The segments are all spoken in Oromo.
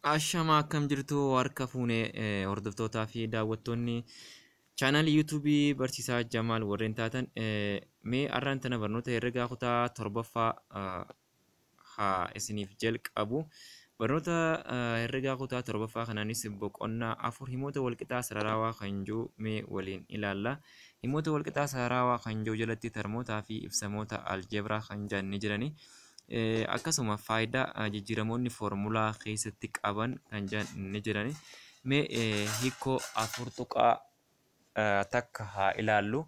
Ashamaa, akkam jirtu harka fuunee hordoftootaa fi daawwattoonni chaanaalii yuutuubii Barsiisaa Jamaal warreen taatan? Mee har'aan tana barnoota herregaa kutaa torbaffaa haa isiniif jalqabu. Barnoota herregaa kutaa torbaffaa kanaanis boqonnaa 4, himoota walqixaa sararaawaa kan jiru mee waliin ilaalla. Himoota walqixaa sararaawaa kan jiru jalatti tarmootaa fi ibsamoota aljeebraa kan jedhan ni jirani. Akkasuma faayidaa jijjiiramoonni foormulaa keessatti qaban kan jedhan ni jirani. Mee hiikoo 4.1 haa ilaallu.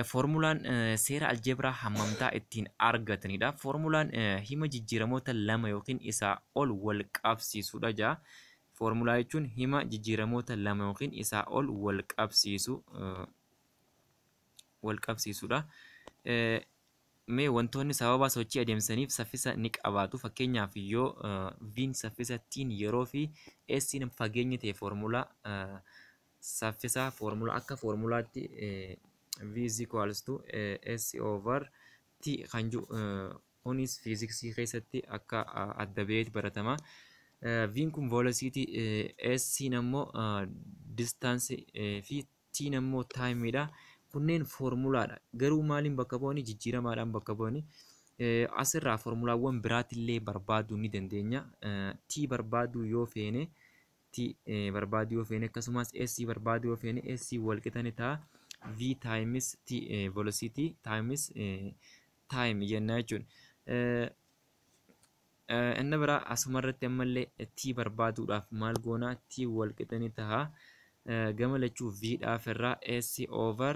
Foormulaan seera aljeebraa hammamtaa ittiin argatanidha. Foormulaan hima jijjiiramoota lama yookiin isaa ol wal qabsiisudha jaa. Foormulaa jechuun hima jijjiiramoota lama yookiin isaa ol wal qabsiisu wal qabsiisudha. Mee wantoonni sababa sochii adeemsaniif saffisa ni qabaatu. Fakkeenyaaf, yoo V'n saffisa, T'n yeroo fi S'n fageenya ta'e, foormulaa saffisaa foormulaa akka foormulaatti V is equals to S over T kan jiru kunis fiiziksii keessatti akka adda baheetti baratama. V'n kun velocity, S'n ammoo distance fi T'n ammoo timeidha. Kunneen foormulaadha. Garuu maaliin bakka bu'anii? Jijjiiramaadhaan bakka bu'anii. Asirraa foormulaawwan biraatillee barbaaduu ni dandeenya. T barbaaduu yoo feene, T barbaaduu yoo feene, akkasumas S barbaaduu yoo feene, S wal qixa ni ta'a. V times T, velocity times time jenna jechuudha. Inni biraa asuma irratti ammallee T barbaaduudhaaf maal goona? T wal qixa ni ta'a. Gama lachuu V dhaaf irraa S over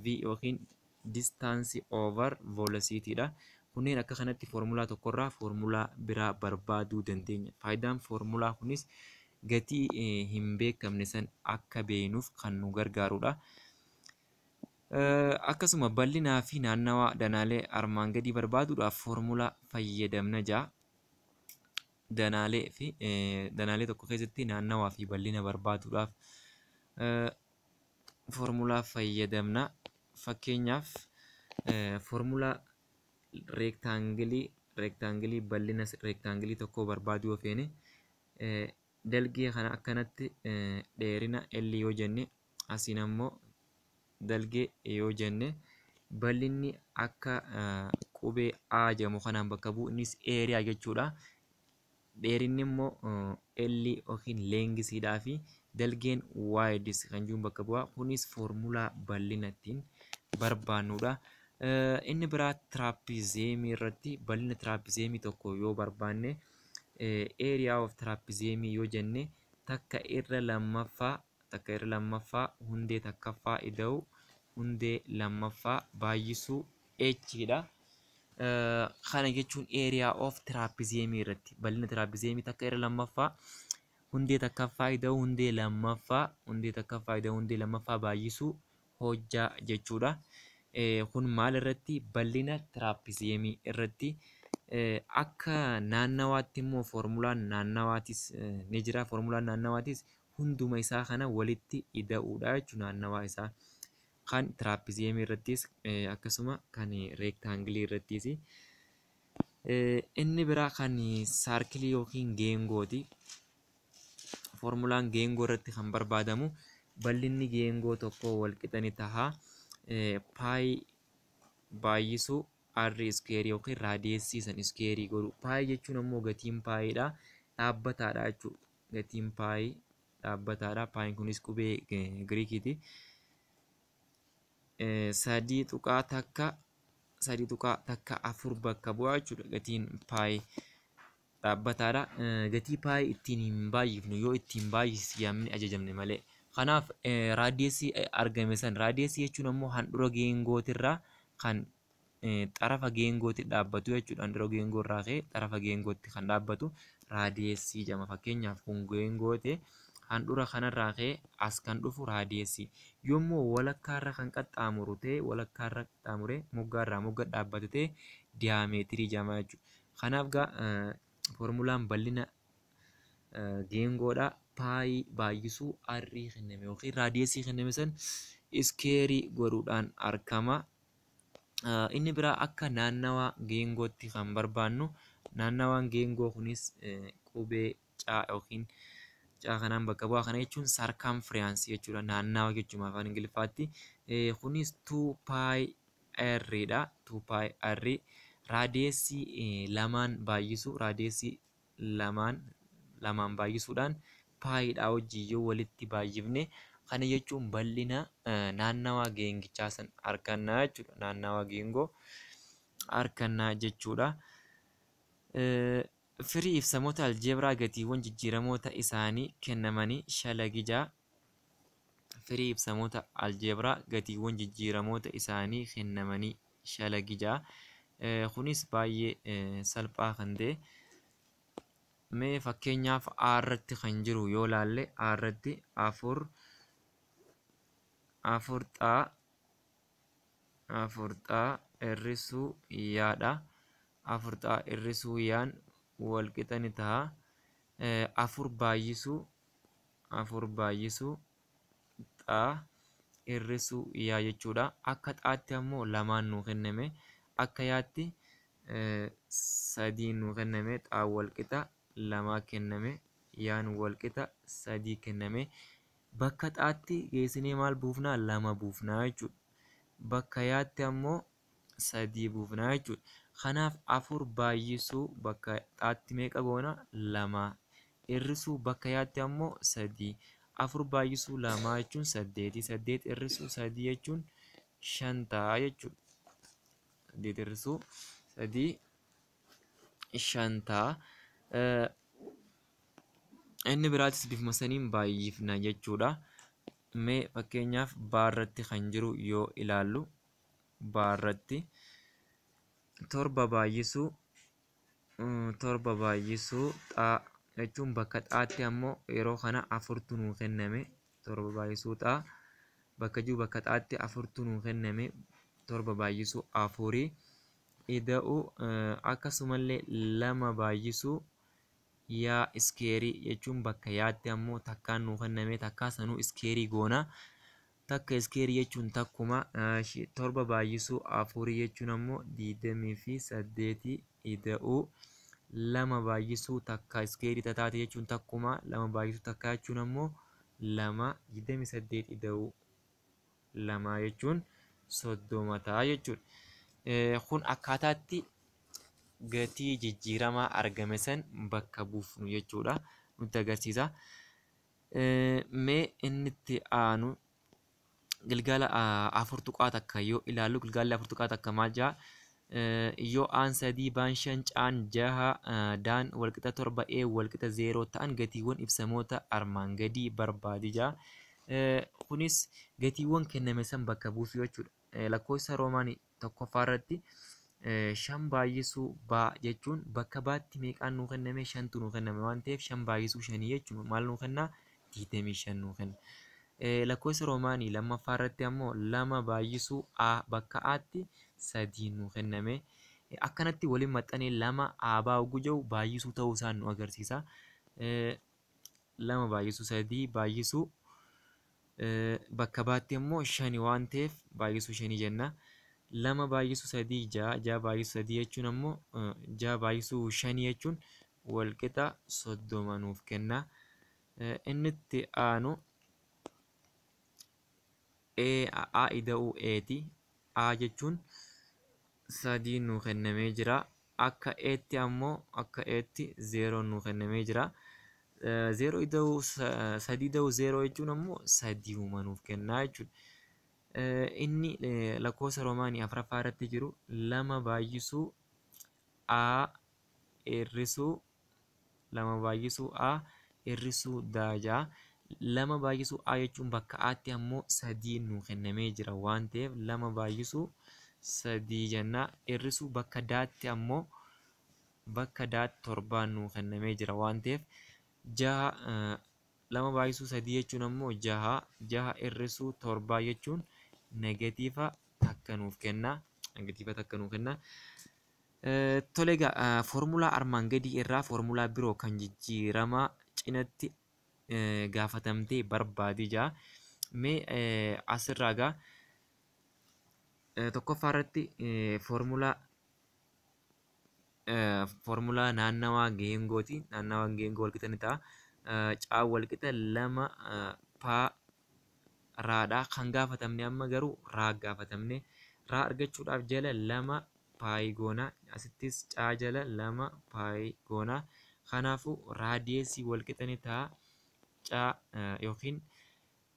V yookiin distance over velocity dha. Kunneen akka kanatti foormulaa tokkorraa foormulaa biraa barbaaduu dandeenya. Faayidaan foormulaa kunis gatii hin beekamne san akka beeknuuf kan nu gargaarudha. Akkasuma bal'inaa fi naannawaa danaalee armaan gadii barbaaduudhaaf foormulaa fayyadamna jaa. Danaalee fi danaalee tokko keessatti naannawaa fi bal'ina barbaaduudhaaf foormulaa fayyadamna. Fakkeenyaaf, foormulaa reektaangilii bal'ina reektaangilii tokkoo barbaaduu yoo feene, dalgee kana akkanatti dheerina L yoo jenne, asiin ammoo dalgee yoo jenne, bal'inni akka qubee A jedhamu kanaan bakka bu'u, innis area jechuudha. Dheerinni immoo L yookiin lengthiidhaa fi dalgeen width kan jiruun bakka bu'a. Kunis foormulaa bal'ina ittiin barbaannudha. Inni biraa tiraapizeemii irratti bal'ina tiraapizeemii tokko yoo barbaanne, area of trapeziumii yoo jenne, 1/2 hundee takkaffaa ida'u hundee lammaffaa baay'isuu h dha. Kana jechuun area of trapeziumii irratti bal'ina tiraapizeemii 1/2 hundee takkaffaa ida'u hundee lammaffaa, hundee takkaffaa ida'u hundee lammaffaa baay'isuu hojjaa jechuudha. Kun maal irratti? Bal'ina tiraapizeemii irratti. Akka naannawaatti immoo foormulaan naannawaatis ni jira. Foormulaan naannawaatis hunduma isaa kana walitti ida'uudha jechuudha naannawaa isaa. Kan tiraapizeemii irrattis akkasuma kan reektaangilii irrattis. Inni biraa kan saarkilii yookiin geengooti. Foormulaan geengoo irratti kan barbaadamu bal'inni geengoo tokko wal qixa ni ta'a. Pi baay'isuu r square yookiin raadiyeessii san square godhu. Pi jechuun ammoo gatiin paayiidha. Dhaabbataadha jechuudha. Gatiin paayii dhaabbataadha. Paayiin kunis qubee Giriikiiti. 3.1, 3.14 bakka bu'aa jechuudha gatiin paayii dhaabbataadha. Gatii paayii ittiin hin baay'ifnu yoo ittiin baay'isne ajajamne malee. Kanaaf raadiyeesii argame san, raadiyeesii jechuun ammoo handhuura geengootirraa kan xarafa geengootti dhaabbatu jechuudha. Handhuura geengoo irraa ka'ee xarafa geengootti kan dhaabbatu raadiyeesii jedhama. Fakkeenyaaf, kun geengoo ta'e, handhuura kanarraa ka'ee as kan dhufu raadiyeesii. Yommuu walakkaarra kan qaxxaamuru ta'e, walakkaarra qaxxaamuree moggaarraa mogga dhaabbatu ta'e, diyaameetirii jedhama jechuudha. Kanaaf gaa foormulaan bal'ina geengoodha. Paayii baay'isuu r kenname yookiin raadiyeesii kenname san square godhuudhaan argama. Inni biraa akka naannawaa geengootti kan barbaannu, naannawaan geengoo kunis qubee caa yookiin caa kanaan bakka bu'aa. Kana jechuun circumference jechuudha, naannawa jechuudha afaan Ingiliffaatti. Kunis 2 pi r dha. 2 pi r radiusii lamaan baay'isu, radiusii lamaan baay'isuudhaan piidhaa wajjin yoo walitti baay'ifne, kana jechuun bal'ina naannawaa geengichaa san argannaa jechuudha. Naannawaa geengoo argannaa jechuudha. Firii ibsamoota aljeebraa gatiiwwan jijjiiramoota isaanii kennamanii shalagijaa. Firii ibsamoota aljeebraa gatiiwwan jijjiiramoota isaanii kennamanii shalagijaa. Kunis baay'ee salphaa kan ta'e. Mee fakkeenyaaf A irratti kan jiru yoo laalle, A irratti 4 xaa 4 xaa hir'isuu yaadha. 4 xaa hir'isuu yaan walqixa ni ta'a. 4 baay'isuu 4 baay'isuu xaa hir'isuu yaa jechuudha. Akka xaatti ammoo lamaan nuu kenname. Akka yaatti sadiin nuu kenname. Xaan walqixa lamaa kenname. Yaan walqixa sadii kenname. Bakka xaatti geessinee maal buufnaa? Lama buufnaa jechuudha. Bakka yaatti ammoo sadii buufnaa jechuudha. Kanaaf 4 baay'isuu bakka xaatti meeqa goona? Lama. Hir'isuu bakka yaatti ammoo sadii. 4 baay'isuu lamaa jechuun saddeeti. 8 hir'isuu sadii jechuun 5 ta'a jechuudha. 8 hir'isuu sadii 5 ta'a. Inni biraatis bifuma saniin baay'ifna jechuudha. Mee fakkeenyaaf baarratti kan jiru yoo ilaallu, baarratti 7 baay'isuu 7 baay'isuu xaa jechuun bakka xaatti ammoo yeroo kana afurtu nuu kenname. 7 baay'isuu xaa bakka jiru, bakka xaatti afurtu nuu kenname. 7 baay'isuu afurii ida'u akkasumallee 2 baay'isuu yaa squareii jechuun bakka yaatti ammoo takkaan nuu kenname, takkaa sanuu squareii goona. Takka squareii jechuun takkuma. 7 baay'isuu afurii jechuun ammoo 28 ida'uu 2 baay'isuu takka squareii tataate jechuun takkuma, 2 baay'isuu takka jechuun ammoo 2, 28 ida'uu 2 jechuun 30 ta'a jechuudha. Kun akkaataatti gatii jijjiiramaa argame san bakka buufnu jechuudha nutti agarsiisa. Mee inni itti aanu gilgaala 4.1 yoo ilaallu, gilgaalli 4.1 maal jedha? Yoo aan 3, baan 5, caan 6, daan walqixa 7, ee walqixa 0 ta'an gatiiwwan ibsamoota armaan gadii barbaadi jedha. Kunis gatiiwwan kenname san bakka buusuu jechuudha. Lakkoofsa roomaanii tokkoffaa irratti 5 baay'isuu baa jechuun bakka baatti meeqaan nuu kenname? Shantu nuu kenname waan ta'eef 5 baay'isuu 5 jechuun maal nuu kenna? 25 nuu kenna. Lakkoofsa roomaanii lammaffaa irratti ammoo 2 baay'isuu a, bakka aatti 3 nuu kenname. Akkanatti waliin maxxanee 2 a baa hogguu jiru baay'isuu ta'uu isaa nu agarsiisa. 2 baay'isuu 3 baay'isuu bakka baatti ammoo 5 waan ta'eef baay'isuu 5 jenna. 2 baay'isuu 3 6, 6 baay'isuu 3 jechuun ammoo 6 baay'isuu 5 jechuun walqixa 30 nuuf kenna. Inni itti aanu A ida'uu Eeti. A jechuun 3 nuu kennamee jira. Akka Eetti ammoo, akka Eetti 0 nuu kennamee jira. 0 ida'uu 3 ida'uu 0 jechuun ammoo 3 nuuf kenna jechuudha. Inni lakkoofsa roomaanii afuraffaa irratti jiru 2 baay'isuu A hir'isuu 2 baay'isuu A hir'isuu D ja'a. 2 baay'isuu A jechuun bakka Aatti ammoo 3 nuu kennamee jira waan ta'eef 2 baay'isuu 3 jenna. Hir'isuu bakka Daatti ammoo, bakka Daatti 7 nuu kennamee jira waan ta'eef 6, 2 baay'isuu 3 jechuun ammoo 6, 6 hir'isuu 7 jechuun negatiiva takka nuuf kenna. Negatiiva takka nuuf kenna. Tole egaa, foormulaa armaan gadii irraa foormulaa biroo kan jijjiiramaa cinatti gaafatamtee barbaadi jaa. Mee asirraa egaa Tokkoffaa irratti foormulaa naannawaa geengooti. Naannawaan geengoo walqixa ni ta'a. Caa walqixa 2 paa raadha. Kan gaafatamne amma garuu raa gaafatamne. Raa argachuudhaaf jala 2 paayi goona. Asittis caa jala 2 paayi goona. Kanaafuu raadiyeesii walqixa ni ta'a. Caa yookiin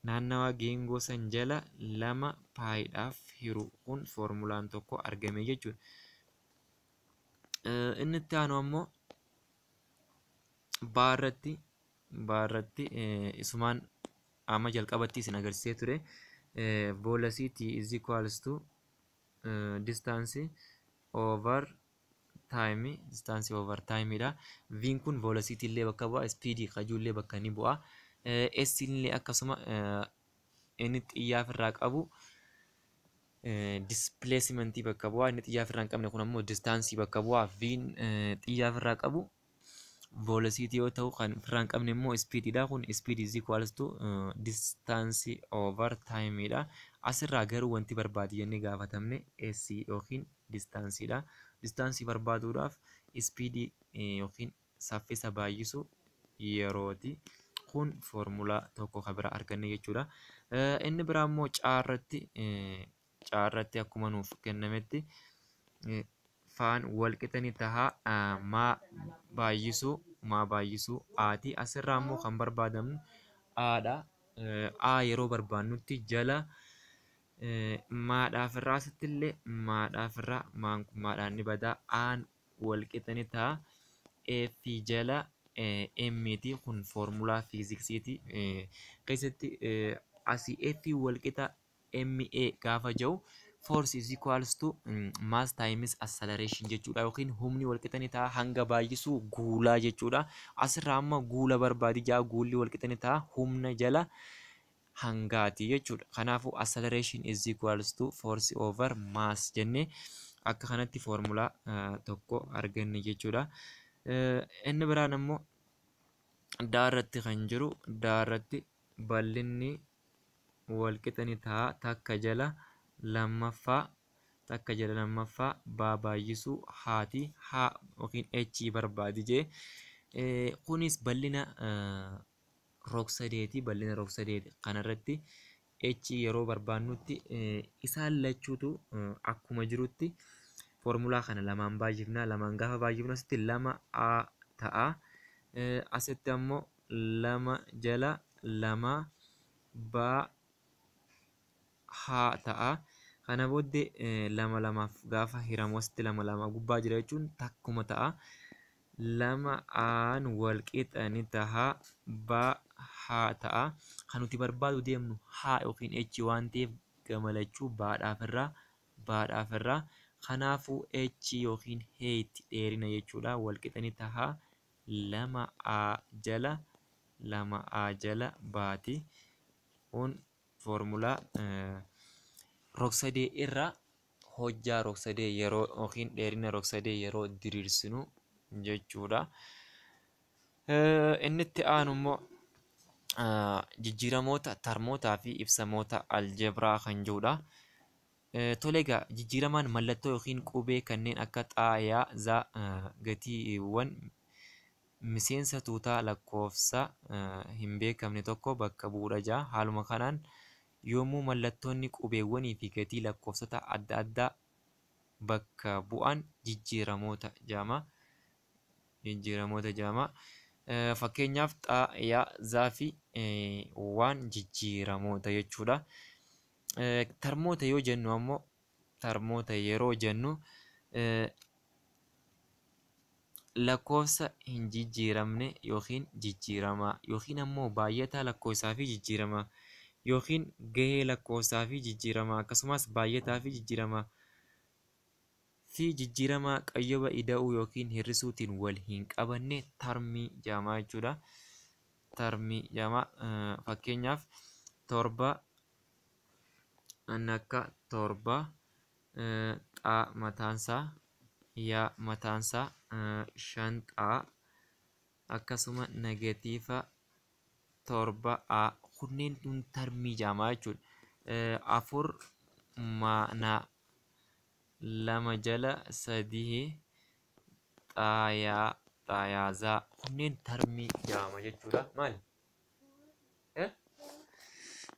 naannawaa geengoo san jala 2 paayiidhaaf hiru kun foormulaan tokko argame jechuudha. Inni itti aanu ammoo baarratti isumaan amma jalqabatti isin agarsiisee ture. Velocity is equals to distance over time, distance over time dha. V'n kun velocity illee bakka bu'a, speed kajuu illee bakka ni bu'a. S illee akkasuma inni xiyyaa ofirraa qabu displacement bakka bu'a. Inni xiyyaa ofirraa hin qabne kun ammoo distance bakka bu'a. V'n xiyyaa ofirraa qabu velocity yoo ta'u, kan ofirraa hin qabne immoo speed dha. Kun speed is equals to distance over time dha. Asirraa garuu wanti barbaadu jennee gaafatamne S yookiin distance dha. Distance barbaaduudhaaf speed yookiin saffisa baay'isu yerooti. Kun foormulaa tokko kan biraa arganne jechuudha. Inni biraa immoo caarratti akkuma nuuf kennametti faan walqixa ni taha maa baay'isuu aati. Asirraa immoo kan barbaadamnu aadha. A yeroo barbaannutti jala maadhaaf irraa asitti illee maadhaaf irraa maan kun maadhaan ni badaa. Aan walqixa ni taha F jala M ti. Kun foormulaa fiiziksiiti. Keessatti asii F walqixa MA gaafa jedhu force is equals to mass times acceleration jechuudha, yookiin humni walqixa ni ta'a hanga baay'isuu guulaa jechuudha. Asirraa amma guula barbaadi jaa, guulli walqixa ni ta'a humna jala hangaati jechuudha. Kanaafuu acceleration is equals to force over mass jennee akka kanatti foormulaa tokko arganne jechuudha. Inni biraan ammoo daarratti kan jiru, daarratti bal'inni walqixa ni ta'a takka jala lammaffaa baa baay'isuu haati haa yookiin h barbaadi jee. Kunis bal'ina rog-sadeeti. Bal'ina rog-sadeeti kanarratti h yeroo barbaannutti isaan lachuutu akkuma jirutti foormulaa kana lamaan baay'ifna. Lamaan gaafa baay'ifnu asitti 2 a ta'a. Asitti ammoo 2 jala 2 baa haa ta'a. Kana booddee 2 2 gaafa hiramu asitti 2 2 gubbaa jira jechuun takkuma ta'a. 2 aan walqixa ni taha baa haa ta'a. Kan nuti barbaadu deemnu haa yookiin h waan ta'eef gamalachuu baadhaaf irraa. Kanaafuu h yookiin height dheerina jechuudha. Walqixa ni taha 2 a jala 2 a jala baati. Kun foormulaa rog-sadee irraa hojjaa rog-sadee yeroo yookiin dheerina rog-sadee yeroo diriirsinu jechuudha. Inni itti aanu immoo jijjiiramoota tarmootaa fi ibsamoota aljeebraa kan jedhudha. Tole egaa jijjiiramaan mallattoo yookiin qubee kanneen akka xaa, yaa, zaa gatiiwwan miseensa tuutaa lakkoofsa hin beekamne tokko bakka bu'uudha jaa. Haaluma kanaan yommuu mallattoonni qubeewwanii fi gatii lakkoofsota adda addaa bakka bu'an jijjiiramoota jedhama. Jijjiiramoota jedhama. Fakkeenyaaf xaa, yaa, zaa fi waan jijjiiramoota jechuudha. Tarmoota yoo jennu ammoo tarmoota yeroo jennu lakkoofsa hin jijjiiramne yookiin jijjiiramaa yookiin ammoo baay'ataa lakkoofsaa fi jijjiiramaa yookiin gahee lakkoofsaa fi jijjiiramaa akkasumas baay'ataa fi jijjiiramaa fi jijjiiramaa qayyoba ida'uu yookiin hir'isuutiin wal hin qabanne tarmii jedhama jechuudha. Tarmii jedhama. Fakkeenyaaf 7 inni akka 7 xaa mataansaa yaa mataansaa 5 xaa akkasuma negatiiva 7 a kunneen tun tarmii jedhama jechuudha. 4 maanaa 2 jala 3 xaayaa xaayaazaa kunneen tarmii jedhama jechuudha. Maali?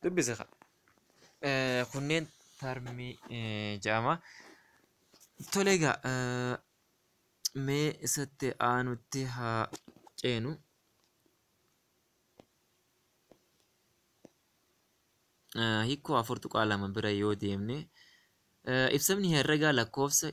Dubbisa kunneen tarmii jedhama. Tole egaa mee isatti aanutti haa ceenu. Hiikoo 4.2 bira yoo deemne ibsamni herregaa lakkoofsa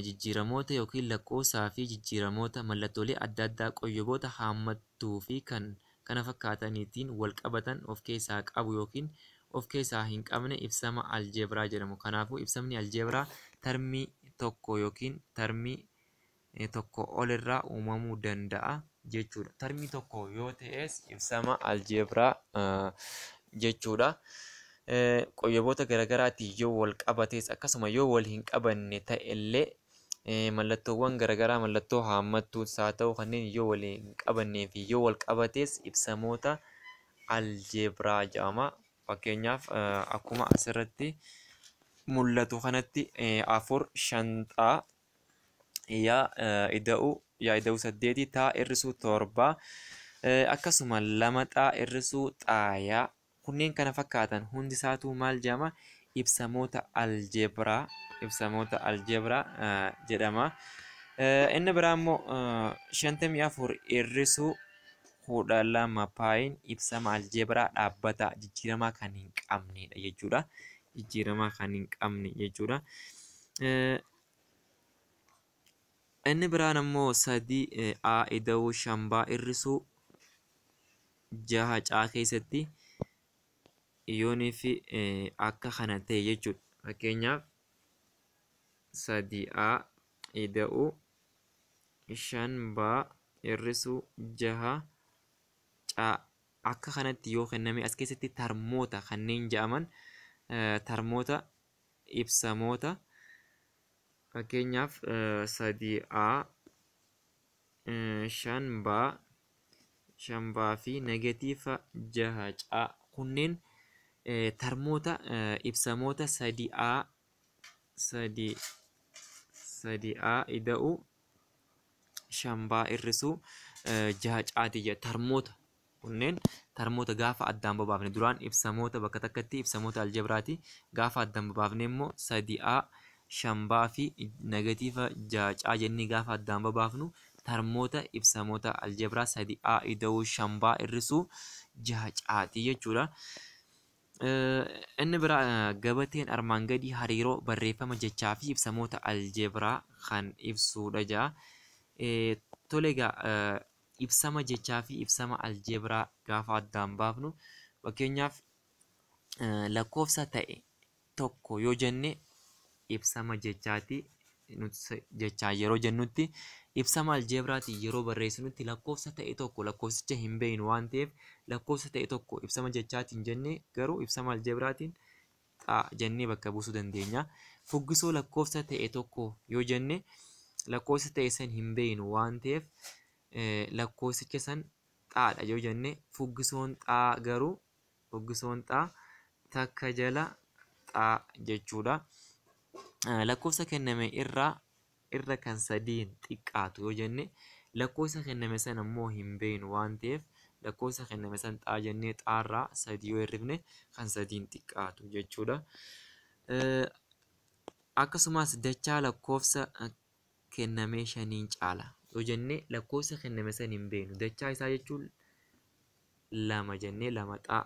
jijjiiramoota yookiin lakkoofsaa fi jijjiiramoota mallattoolee adda addaa qoyyoboota haammattuu fi kan kana fakkaataniitiin wal qabatan of keessaa qabu yookiin of keessaa hin qabne ibsama aljeebraa jedhamu. Kanaafuu ibsamni aljeebraa tarmii tokko yookiin tarmii tokko olirraa uumamuu danda'a jechuudha. Tarmii tokko yoo ta'es ibsama aljeebraa jechuudha. Qoyyoboota garaagaraatiin yoo wal qabates akkasuma yoo wal hin qabanne ta'ellee mallattoowwan garaagaraa mallattoo haammattuus haa ta'u kanneen yoo wal hin qabannee fi yoo wal qabates ibsamoota aljeebraa jedhama. Fakkeenyaaf akkuma asirratti mul'atu kanatti 4 5 xaa yaa ida'uu 8 taa hir'isuu 7 akkasuma 2 xaa hir'isuu xaayaa kunneen kana fakkaatan hundi isaatuu maal jedhama? Ibsamoota aljeebraa jedhama. Inni biraa immoo 54 hir'isuu 12 paayin ibsama aljeebraa dhaabbata jijjiiramaa kan hin qabnedha jechuudha. Jijjiiramaa kan hin qabne jechuudha. Inni biraan immoo 3 a ida'uu 5 b hir'isuu 6 c keessatti yoonii fi akka kana ta'e jechuudha. Fakkeenyaaf 3 a ida'uu 5 b hir'isuu 6 c akka kanatti yoo kenname as keessatti tarmoota kanneen jedhaman tarmoota ibsamoota fakkeenyaaf 3 a 5 b 5 b fi negatiiva 6 c kunneen tarmoota ibsamoota 3 a 3 a ida'uu 5 b hir'isuu 6 caati jedha. Tarmoota kunneen tarmoota gaafa addaan babaafne duraan ibsamoota bakka takkatti ibsamoota aljebraati gaafa addaan babaafne immoo 3 a 5 b fi negatiiva 6 c jennee gaafa addaan babaafnu tarmoota ibsamoota aljeebraa 3 a ida'uu 5 b hir'isuu 6 caati jechuudha. Inni biraa gabateen armaan gadii hariiroo barreeffama jechaa fi ibsamoota aljeebraa kan ibsudha jedha. Tole egaa ibsama jechaa fi ibsama aljeebraa gaafa addaan baafnu fakkeenyaaf lakkoofsa ta'e tokko yoo jenne ibsama jechaati jechaa yeroo jennutti ibsama aljeebraatiin yeroo barreessinutti lakkoofsa ta'e tokko lakkoofsicha hin beeknu waan ta'eef lakkoofsa ta'e tokko ibsama jechaatiin jennee garuu ibsama aljeebraatiin xaa jennee bakka buusuu dandeenya. Fuggisoo lakkoofsa ta'e tokko yoo jenne lakkoofsa ta'e san hin beeknu waan ta'eef lakkoofsicha san xaadha yoo jenne fuggisoon xaa garuu fuggisoon xaa takka jala xaa jechuudha. Lakkoofsa kenname irra kan sadiin xiqqaatu yoo jenne lakkoofsa kenname san ammoo hin beeknu waan ta'eef lakkoofsa kenname san xaa jennee xaarraa 3 yoo hirrifne kan sadiin xiqqaatu jechuudha. Akkasumas dachaa lakkoofsa kenname 5 caala yoo jenne lakkoofsa kenname san hin beeknu dachaa isaa jechuun 2 jennee 2 xaa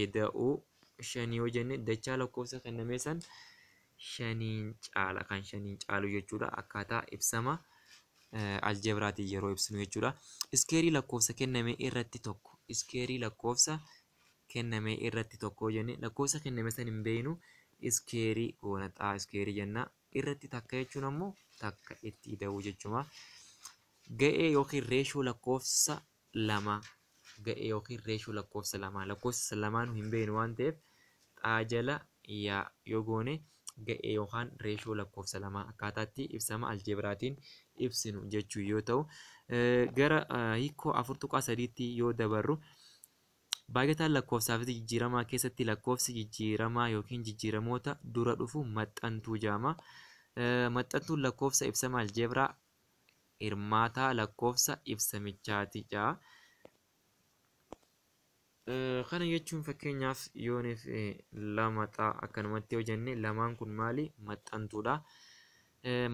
ida'uu 5 yoo jenne dachaa lakkoofsa kenname san 5 caala kan 5 caalu jechuudha. Akkaataa ibsama aljeebraatiin yeroo ibsinu jechuudha. Iskeerii lakkoofsa kenname irratti tokko iskeerii lakkoofsa kenname irratti tokko jenne lakkoofsa kenname san hin beeknu iskeerii goona xaa iskeerii jenna irratti takka jechuun ammoo takka itti ida'uu jechuudha. Ga'ee yookiin reeshoo lakkoofsa 2 ga'ee yookiin reeshoo lakkoofsa 2 lakkoofsa lamaanuu hin beeknu waan ta'eef xaa jala yaa yoo goone ga'ee yookaan reeshoo lakkoofsa 2 akkaataatti ibsama aljeebraatiin ibsinu jechuu yoo ta'u gara hiikoo 4.3tti yoo dabarru baay'ataan lakkoofsaa fi jijjiiramaa keessatti lakkoofsi jijjiiramaa yookiin jijjiiramoota dura dhufu maxxantuu jedhama. Maxxantuun lakkoofsa ibsama aljeebraa hirmaataa lakkoofsa ibsamichaati jedha. Kana jechuun fakkeenyaaf yooniif lama xaa akkanumatti yoo jenne lamaan kun maali? Maxxantuudha.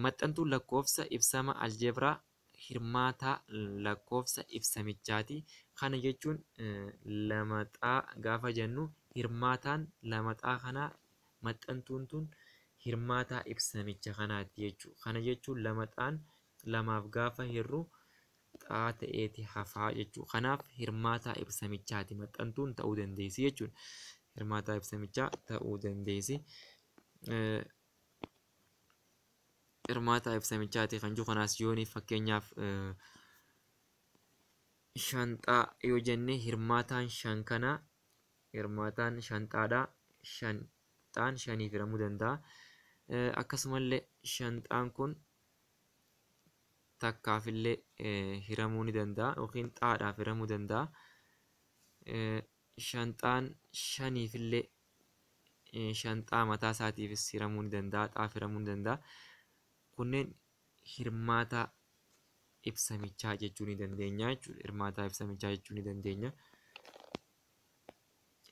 Maxxantuun lakkoofsa ibsama aljeebraa hirmaataa lakkoofsa ibsamichaati. Kana jechuun lama xaa gaafa jennu hirmaataan lama xaa kanaa maxxantuun tun hirmaataa ibsamicha kanaati jechuudha. Kana jechuun lama xaan lamaaf gaafa hirru xaa ta'eeti hafaa jechuudha. Kanaaf hirmaataa ibsamichaati maxxantuun ta'uu dandeessi jechuudha. Hirmaataa ibsamichaa ta'uu dandeessi. Hirmaataa ibsamichaati kan jiru kanaas yooniif fakkeenyaaf shanxaa yoo jenne hirmaataan shan kanaa hirmaataan shanxaadha. Shanxaan shaniif hiramuu danda'a. Akkasumallee shanxaan kun takkaafillee hiramuu ni danda'a yookiin xaadhaaf hiramuu danda'a. Shanxaan shaniifillee shanxaa mataa isaatiifis hiramuu ni danda'a, xaaf hiramuu ni danda'a. Kunneen hirmaataa ibsamichaa jechuu ni dandeenya jechuudha. Hirmaataa ibsamichaa jechuu ni dandeenya.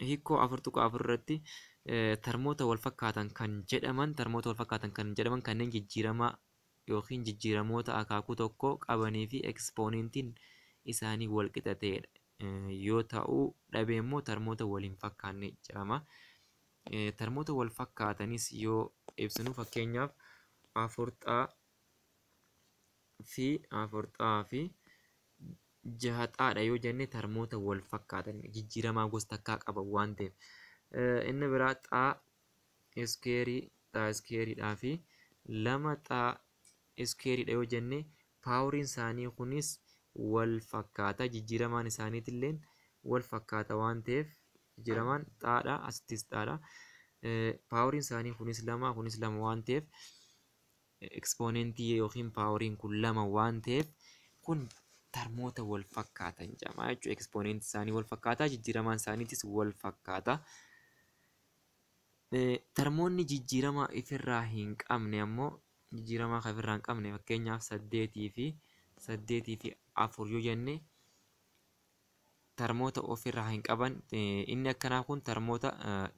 Hiikoo 4.4 irratti tarmoota wal fakkaatan kan jedhaman tarmoota wal fakkaatan kan jedhaman kanneen jijjiiramaa yookiin jijjiiramoota akaakuu tokko qabanii fi ekspoonentiin isaanii wal qixa ta'edha. Yoo ta'uu dhabe immoo tarmoota wal hin fakkaanne jedhama. Tarmoota wal fakkaatanis yoo ibsinu fakkeenyaaf afur xaa fi afur xaa fi jaha xaadha yoo jenne tarmoota wal fakkaatan jijjiiramaa gosa takkaa qaban waan ta'eef. Inni biraa xaa iskeerii xaa iskeeriidhaa fi lama xaa iskeeriidha yoo jenne paawuriin isaanii kunis wal fakkaata, jijjiiramaan isaaniitillee wal fakkaata waan ta'eef jijjiiramaan xaadha asittis xaadha. Paawuriin isaanii kunis lama kunis lama waan ta'eef ekspoonentii yookiin paawuriin kun lama waan ta'eef kun tarmoota wal fakkaatan jedhama jechuudha. Ekspoonentii isaanii wal fakkaata, jijjiiramaan isaaniitis wal fakkaata. Tarmoonni jijjiiramaa ifirraa hin qabne ammoo jijjiiramaa kan ifirraa hin qabne fakkeenyaaf 8 fi 4 yoo jenne tarmoota ofirraa hin qaban, inni akkanaa kun tarmoota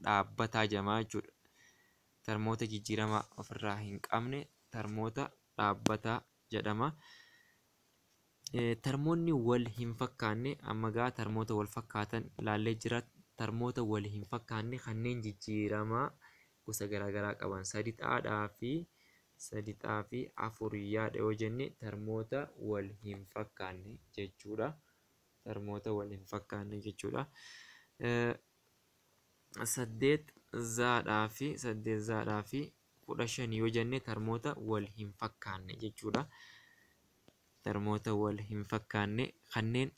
dhaabbataa jedhama jechuudha. Tarmoota jijjiiramaa ofirraa hin qabne tarmoota dhaabbataa jedhama. Tarmoonni wal hin fakkaanne amma gaa tarmoota wal fakkaatan laallee jira. Tarmoota wal hin fakkaanne kanneen jijjiiramaa gosa garaagaraa qaban sadi xaa fi afur yaadha yoo jenne tarmoota wal hin fakkaanne jechuudha. Tarmoota wal hin fakkaanne jechuudha. 8 zaadhaa fi 15 yoo jenne tarmoota wal hin fakkaanne jechuudha. Tarmoota wal hin fakkaanne kanneen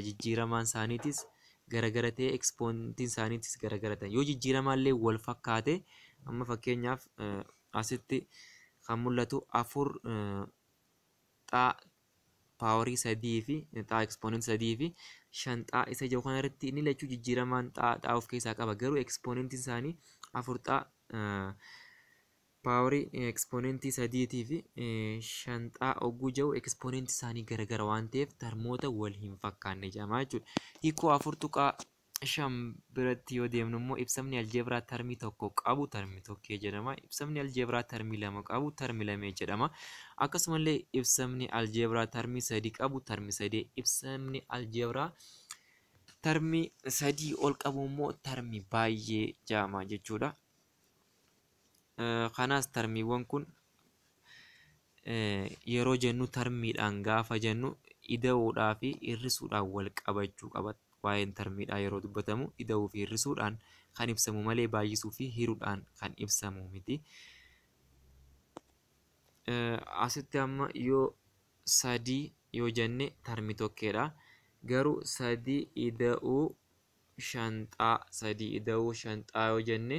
jijjiiramaan isaaniitis garagara ta'e, ekspoonentiin isaaniitis garagara ta'e. Yoo jijjiiramaallee wal fakkaate, amma fakkeenyaaf asitti kan mul'atu afur xaa paawarii sadii fi xaa ekspoonentii sadii fi shan xaa isa jiru kana irratti inni lachuu jijjiiramaan xaa xaa of keessaa qaba, garuu ekspoonentiin isaanii afur xaa paawarii ekspoonentii sadiitii fi shan xaa ogguu jiru ekspoonentii isaanii garagara waan ta'eef tarmoota wal hin fakkaanne jedhama jechuudha. Hiikoo 4.5 biratti yoo deemnu immoo ibsamni aljeebraa tarmii tokko qabu tarmii tokkee jedhama. Ibsamni aljeebraa tarmii lama qabu tarmii lamee jedhama. Akkasumallee ibsamni aljeebraa tarmii sadii qabu tarmii sadii. Ibsamni aljeebraa tarmii sadii ol qabu immoo tarmii baay'ee jedhama jechuudha. Kanaas tarmiiwwan kun yeroo jennu tarmiidhaan gaafa jennu ida'uudhaa fi hir'isuudhaan wal qabachuu qaba. Waa'een tarmiidhaa yeroo dubbatamu ida'uu fi hir'isuudhaan kan ibsamu malee baay'isuu fi hiruudhaan kan ibsamu miti. Asitti amma yoo sadii yoo jenne tarmi tokkeedha. Garuu sadii ida'uu shan xaa, sadii ida'uu shan xaa yoo jenne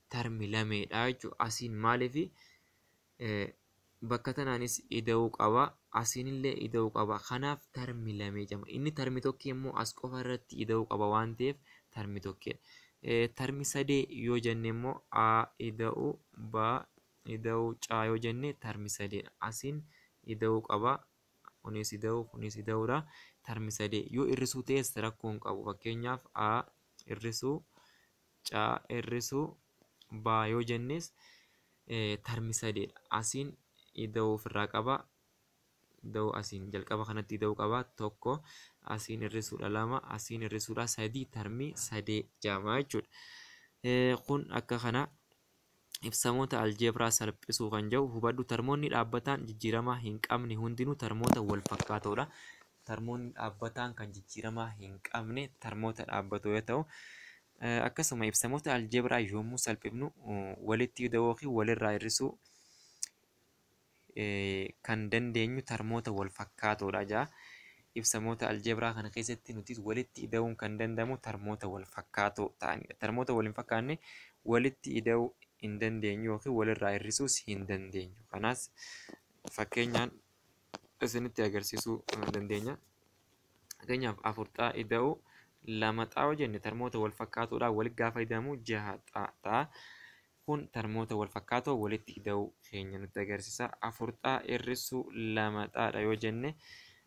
tarmi lameedha jechuudha. Asiin maaliifi bakka tanaanis ida'uu qaba, asiinillee ida'uu qaba. Kanaaf tarmi lamee jedhama. Inni tarmi tokkee immoo as qofa irratti ida'uu qaba waan ta'eef tarmi tokkeedha. Tarmi sadee yoo jenne immoo a ida'uu b ida'uu C yoo jenne tarmi sadeedha. Asiin ida'uu qaba. Kunis ida'uu, kunis ida'uudha. Tarmi sadee yoo hir'isuu ta'es rakkoo hin qabu. Fakkeenyaaf A hir'isuu C hir'isuu B yoo jennes tarmi sadeedha. Asiin ida'uu ofirraa qaba. Ida'uu asiin jalqaba kanatti ida'uu qaba. 1 asiin hir'isuudha 2 asiin hir'isuudha 3 tarmi sadee jedhama jechuudha. Kun akka kana ibsamoota aljeebraa salphisuu kan jedhu hubadhu. Tarmoonni dhaabbataan jijjiiramaa hin qabne hundinuu tarmoota wal fakkaatoodha. Tarmoonni dhaabbataan kan jijjiiramaa hin qabne tarmoota dhaabbatoo yoo ta'u, akkasuma ibsamoota aljeebraa yommuu salphifnu walitti ida'uu yookiin walirraa hir'isuu kan dandeenyu tarmoota wal fakkaatoodha jedha. Ibsamoota aljeebraa kana keessatti nuti walitti ida'uun kan danda'amu tarmoota wal fakkaatoo ta'anidha. Tarmoota wal hin fakkaanne walitti ida'uu hin dandeenyu yookiin walirraa hir'isuus hin dandeenyu. Kanaas fakkeenyaan isinitti agarsiisuu dandeenya. Fakkeenyaaf 4 x ida'uu 2 x yoo jenne tarmoota wal fakkaatoodhaan walitti gaafa ida'amu 6 x ta'a. Kun tarmoota wal fakkaatoo walitti ida'uu keenya nutti agarsiisa. 4 x hir'isuu 2 x dha yoo jenne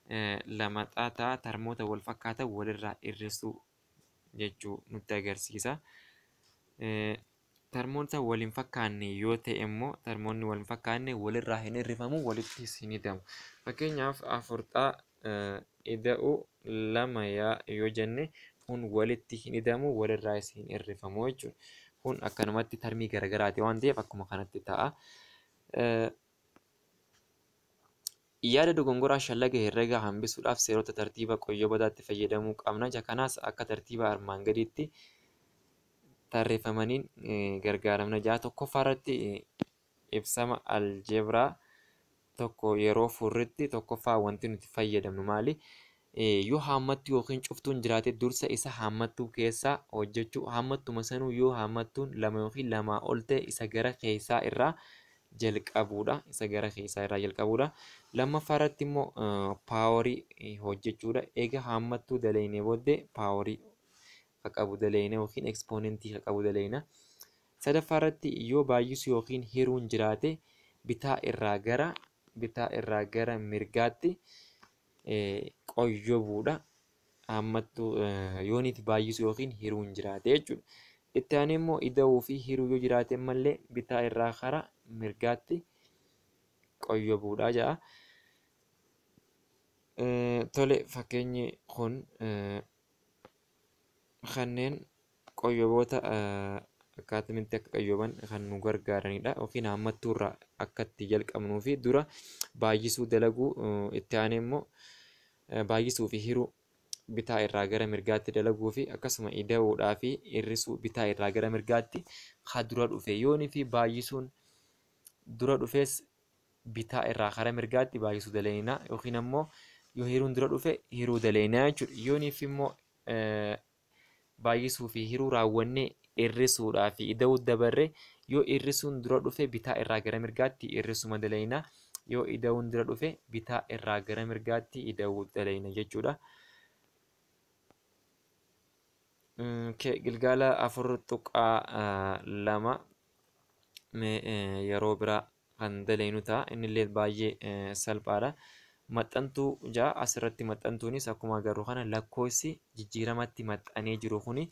2 x ta'a. Tarmoota wal fakkaatan walirraa hir'isuu jechuu nutti agarsiisa. Tarmoota wal hin fakkaanne yoo ta'e immoo tarmoonni wal hin fakkaanne walirraa hin hir'ifamu, walittis hin ida'amu. Fakkeenyaaf 4 x ida'uu 2 yoo jenne kun walitti hin ida'amu, walirraas hin hir'ifamu jechuudha. Kun akkanumatti tarmii garagaraati waan ta'eef akkuma kanatti ta'a. Yaada dogongoraa shallaga herregaa hambisuudhaaf seerota tartiiba qoyyobataatti fayyadamuu qabna. Kanaas akka tartiiba armaan gadiitti tarreeffamaniin gargaaramna. 6 tokkoffaa irratti ibsama aljeebraa tokko yeroo furritti tokkoffaa wanti nuti fayyadamnu maali? Yoo haammattuu yookiin cuftuun jiraate dursa isa haammattuu keessaa hojjechuu. Haammattuma sanuu yoo haammattuun 2 yookiin 2 ol ta'e isa gara keessaa irraa jalqabuudha. Isa gara keessaa irraa jalqabuudha. Lammaffaa irratti immoo paaworii hojjechuudha. Eega haammattuu dalaynee booddee paaworii qabu dalayna yookiin ekspoonentii qabu dalayna. Sadaffaa irratti yoo baay'isuu yookiin hiruun jiraate bitaa irraa gara mirgaatti qoyyobuudha. Haammattuu yooniif baay'isuu yookiin hiruun jiraate jechuudha. Itti aanee immoo ida'uu fi hiruu yoo jiraate malee bitaa irraa gara mirgaatti qoyyobuudha jedha. Tole fakkeenyi kun kanneen qoyyoboota akkaatamitti akka qoyyoban kan nu gargaaranidha. Yookiin haammattuu irraa akka itti jalqabnuu fi dura baay'isuu dalaguu, itti aanee immoo baay'isuu fi hiruu bitaa irraa gara mirgaatti dalaguu fi akkasuma ida'uudhaa fi hir'isuu bitaa irraa gara mirgaatti ka dura dhufe. Yoonii fi baay'isuun dura dhufes bitaa irraa gara mirgaatti baay'isuu dalaynaa yookiin ammoo yoo hiruun dura dhufe hiruu dalaynaa jechuudha. Yoonii fi immoo baay'isuu fi hiruu raawwannee hir'isuudhaa fi ida'uu dabarre yoo hir'isuun dura dhufe bitaa irraa gara mirgaatti hir'isuma dalaynaa, yoo ida'uun dura dhufe bitaa irraa gara mirgaatti ida'uu dalayna jechuudha. Gilgaala 4.2 yeroo biraa kan dalaynu ta'a. Innillee baay'ee salphaadha. Maxxantuu ja'a asirratti maxxantuunis akkuma agarru kana lakkoofsi jijjiiramatti maxxanee jiru kuni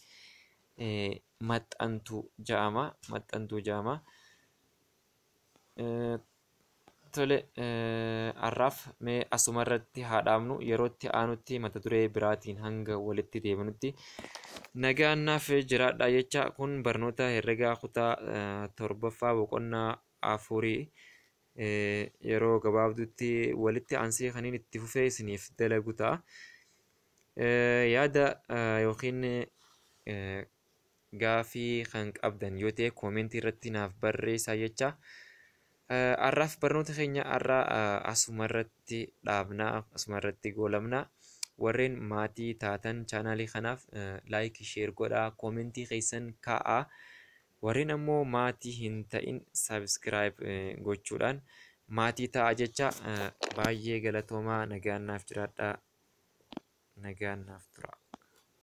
maxxantuu ja'ama. Maxxantuu ja'ama. Tole har'aaf mee asuma irratti haa dhaabnu. Yerootti aanutti mata duree biraatiin hanga walitti deebinutti nagaan naaf jiraadha jecha. Kun barnoota herregaa kutaa 7ffaa boqonnaa 4 yeroo gabaabduutti walitti aansee kaniin itti fufee isiniif dalagu ta'a. Yaada yookiin gaafii kan qabdan yoo ta'e koomentii irratti naaf barreessaa jecha. Har'aaf barnoota keenya har'a asuma irratti dhaabna, asuma irratti goolabna. Warreen maatii taatan chaanaalii kanaaf laayikii, sheer godhaa, koomentii keessan kaa'aa. Warreen ammoo maatii hin ta'in sabiskiraayib gochuudhaan maatii ta'a jecha. Baay'ee galatoomaa, nagaan naaf jiraadhaa, nagaan naaf tura.